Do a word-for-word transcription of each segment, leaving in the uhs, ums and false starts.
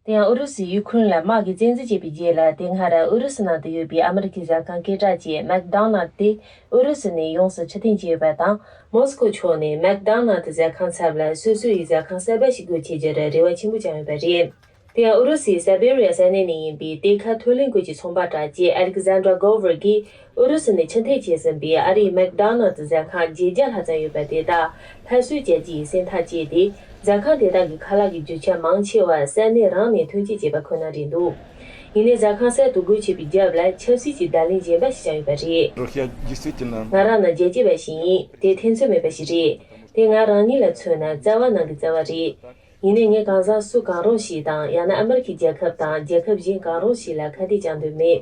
དེ་ཡང་ཨུ་རུ་སུས་ཡུ་ཁུ་རེན་ལ་དམག་གིས་བཙན་འཛུལ་བྱས་པའི་རྗེས་ལ། དེ་སྔ་ར་ཨུ་རུ་སུ་ནང་དུ་ཡོད་པའི་ཨ་མི་རི་ཀའི་ཟ་ཁང་སྐད་གྲགས་ཅན་མེག་ཌོ་ནལ་དེ་ཨུ་རུ་སུ་ནས་ཡོངས་སུ་ཕྱིར་འཐེན་བྱས་ཡོད་པ་དང་། མོ་སི་ཀོ་ཕྱོགས་ནས་མེག་ཌོ་ནལ་དུ་ཟ་ཁང་ཚབ་ལ་སོ་སོ་ཡི་ཟ་ཁང་གསར་པ་ཞིག་སྒོ་ཕྱེ་རྒྱུར་རེ་བ་ཆེན་པོ་བཅངས་ཡོད་པ་རེད། དེ་ཡང་ཨུ་རུ་སུའི་སེ་བེ་རི་ཡ་ས་གནས་ནས་ཡིན་པའི་གཏེར་ཁ་མཐོ་གླིང་ཁུལ་གྱི་ཚོང་པ་གྲགས་ཅན་ཨ་ལེག་ཟན་དྲ་གོ་ཝར་གྱིས་ཨུ་རུ་སུ་ནས་ཕྱིར་འཐེན་བྱས་ཟིན་པའི་ཨ་རིའི་མེག་ཌོ་ནལ་དུ་ཟ་ཁང་བརྒྱད་བརྒྱ་ལྷག་ཙམ་ཡོད་པ་དེ་དག་སླར་གསོ་བྱ་རྒྱུ་ཡི་སེམས་ཐག་བཅད་དེ། ཟ་ཁང་དེ་དག་གི་ཁ་ལག་གི་རྒྱུ་ཆ་མང་ཆེ་བ་ས་གནས་རང་ནས་ཐོན་སྐྱེད་བྱས་པ་ཁོ་ན་རེད་འདུག་ཡིན་ནའི་ཟ་ཁང་གསར་དུ་སྒོ་ཕྱེ་བའི་རྒྱབ་ལ་ཆབ་སྲིད་ཀྱི་བརྡ་ལན་གཞན་པ་ཞིག་ཀྱང་ཡོད་པ་རེད། Рухия действительно. ང་རང་ནི་རྒྱལ་གཅེས་པ་ཞིག་ཡིན། དེ་ཐེ་ཚོམ་མེད་པ་ཞིག་རེད། དེ་ང་རང་ཉིད་ལ་མཚོན་ན་རྩ་བ་ནང་གི་རྩ་བ་རེད། ཡིན་ནའི་ངས་གང་ཟག་སུ་གང་རུང་ཞིག་དང་། ཡང་ན་ཨ་མི་རི་ཁའི་རྒྱལ་ཁབ་དང་རྒྱལ་ཁབ་གཞན་གང་རུང་ཞིག་ལ་ཁ་གཏད་བཅག་འདོད་མེད།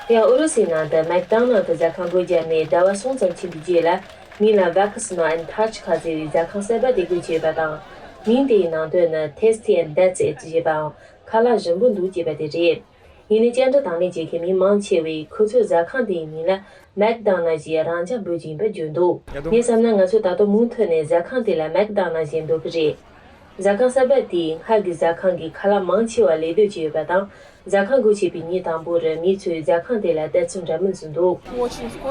དེ་ཡང་ཨུ་རུ་སུའི་ནང་དུ་མེག་ཌོ་ནལ་དུ་ཟ་ཁང་སྒོ་བརྒྱབ་ནས་ཟླ་བ་གསུམ་ཙམ་ཕྱིན་པའི་རྗེས་ལ། མིང་ལ་Vecchio and Touch ཁ་ཟེར་བའི་ཟ་ཁང་གསར་པ་དེ་སྒོ་ཕྱེ་ཡོད་པ་དང་། མིང་དེའི་ནང་དོན་ནི་Tasty and That's It ཞེས་པའམ། ཁ་ལག་ཞིམ་པོ་འདུག་ཅེས་པ་དེ་རེད། ཡིན་ནའི་བཅར་འདྲི་དང་ལེན་བྱེད་མཁན་མི་མང་ཆེ་བས་ཁོ་ཚོའི་ཟ་ཁང་དེའི་མིང་ལ་མེག་ཌོ་ནལ་ཞེས་རང་འཇགས་འབོད་ཀྱི་ཡིན་པར་བརྗོད་འདུག་ངས་བསམ་ན། ང་ཚོས་ད་དུང་མུ་མཐུད་ནས་ཟ་ཁང་དེ་ལ་མེག་ཌོ་ནལ་ཞེས་འབོད་ཀྱི་རེད། ཟ་ཁང་གསར་པ་དེས་སྔར་གྱི་ཟ་ཁང་གི་ཁ་ལག་མང་ཆེ་བ་ལེགས་འདོད་བྱས་ཡོད་པ་དང་། ཟ་ཁང་སྒོ་ཕྱེ་བའི་ཉིན་དང་པོར་མི་ཚོས་ཟ་ཁང་དེ་ལ་ལྟ་ཚུལ་འདྲ་མིན་བཟོས་འདུག་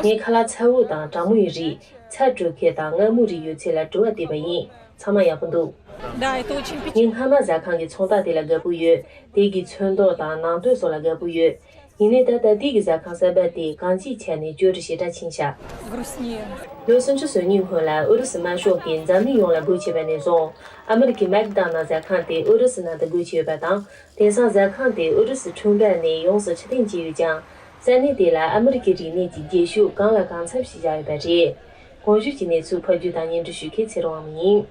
ངས་ཁ་ལག་ཚ་བོ་དང་གྲང་མོའི་རིགས། ཚལ་སྤྲོད་མཁན་དང་མངར་མོའི་རིགས་ཡོད་ཚད་ལ་དྲི་བ་བཏབ་པ་ཡིན། ཚང་མ་ཡག་པོ་འདུག་ངས་སྔ་མ་ཟ་ཁང་གི་ཚོང་རྟགས་དེ་ལ་དགའ་པོ་ཡོད། དེ་གི་ཚོན་མདོག་དང་ནང་དོན་སོགས་ལ་དགའ་པོ་ཡོད། ཡིན་ནའི་ད་ལྟ་དེ་གི་ཟ་ཁང་གསར་པ་དེ་གང་ཅིའི་ཆ་ནས་ཅོ་འདྲི་ཞེ་དྲག་ཕྱིན་ཤག་ལོ་སུམ་ཅུ་སོ་གཉིས་སྔོན་ལ་ཨུ་རུ་སུ་དམར་ཤོག་གིས་འཛམ་གླིང་ཡོངས་ལ་སྒོ་ཕྱེ་བ་ནས་བཟུང་། ཨ་མི་རི་ཀའི་མེག་ཌོ་ནལ་ཟ་ཁང་དེ་ཨུ་རུ་སུ་ནང་དུ་སྒོ་ཕྱེ་ཡོད་པ་དང་། དེང་སང་ཟ་ཁང་དེ་ཨུ་རུ་སུ་ཁྲོམ་ར་ནས་ཡོངས་སུ་ཕྱིར་འཐེན་བྱས་ཡོད་ཀྱང་། ས་གནས་དེ་ལ་ཨ་མི་རི་ཀའི་རིག་གནས་ཀྱི་རྗེས་ཤུལ་གང་ལ་གང་འཚམ་ཞིག་བཞག་ཡོད་པ་རེད། གོང་ཞུས་ཀྱི་གནས་ཚུལ་ཕབ་སྒྱུར་དང་སྙན་སྒྲོན་ཞུ་མཁན་ཚེ་རིང་དབང་མོ་ཡིན།